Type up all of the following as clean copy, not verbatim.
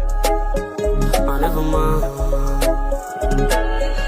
I never mind.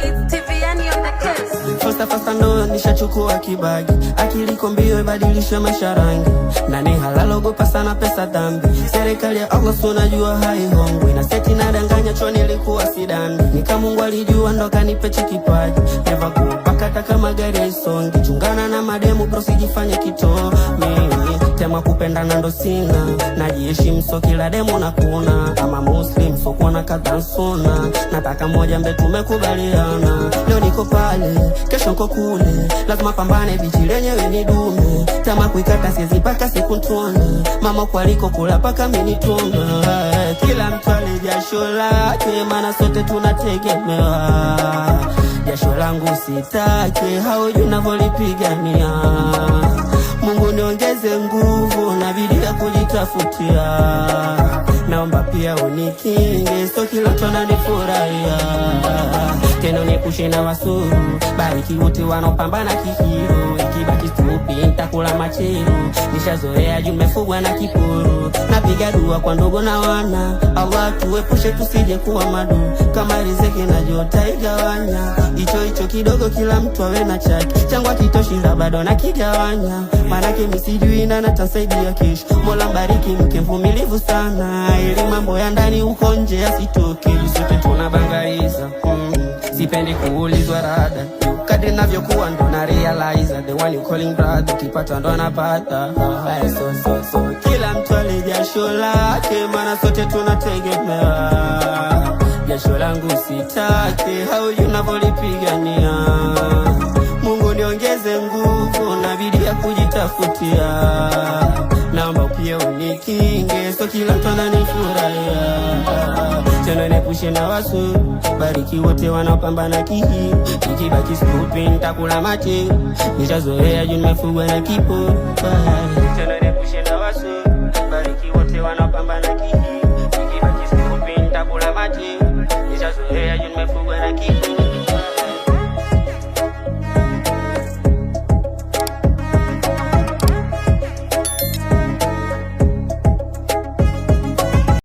It's TVN on the case. Fasta fasta ndo nishachukua kibagi, akili iko mbio ibadilishe maisha rangi, na ni halal ogopa sana pesa dhambi. Serikali ya Allah si unajua haihongwi, na seti nadanganya choni ilikuwa sidani, nika Mungu alijua ndo kanipe kipaji, never kupaka hata kama gari haisongi, chungana na mademu bro sijifanye kitomi tema kupendana ndo sina, najiheshimu so kila demu na kuna ama Muslim so kuona kadhansuna, nataka moja mbe tumekubaliana, leo niko pale kesho nko kule, lazima pambane bichi lenyewe ni dume, tama kuikata siezi mpaka siku ntone, mama kwaliko kula paka minituma, kila mtu ale jasho lake, maana sote tunategemewa. Jasho langu sitake, haujui navyolipigania. Mungu niongeze nguvu na bidii ya kujitafutia, naomba pia unikinge, so kila mtu ananifurahia. Tena uniepushe na wasuru, bariki wote wanaopambana kihiro, ikibaki stupi nitakula machero, nishazoea juu nimefugwa na kiporo, napiga dua kwa ndugu na wana, Allah tuepushe tusije kuwa madu, kama riziki najota igawanya, hicho hicho kidogo kila mtu awe na chake, changu hakitoshi ila bado nakigawanya, manake misijui na natasaidia kesho. Mola mbariki mke mvumilivu sana, ili mambo ya ndani huko nje yasitoke, sote tunabangaiza. Sipendi kuulizwa rada kadri navyokuwa ndo na realize the one you calling brother ukipata ndo anapata. So, so, so. Kila mtu ale jasho lake, maana sote tunategemewa. Jasho langu sitake, haujui navyolipigania. Mungu niongeze nguvu na bidii ya kujitafutia, naomba pia unikinge, so kila mtu ananifurahia. Tena niepushe na wasu, bariki wote wanaopambana kihi, ikibaki skupi nitakula mate, nishazoea juu nimefugwa na kipo. Tena niepushe na wasu, bariki wote wanaopambana kihi, ikibaki skupi nitakula mate, nishazoea juu nimefugwa na kipo.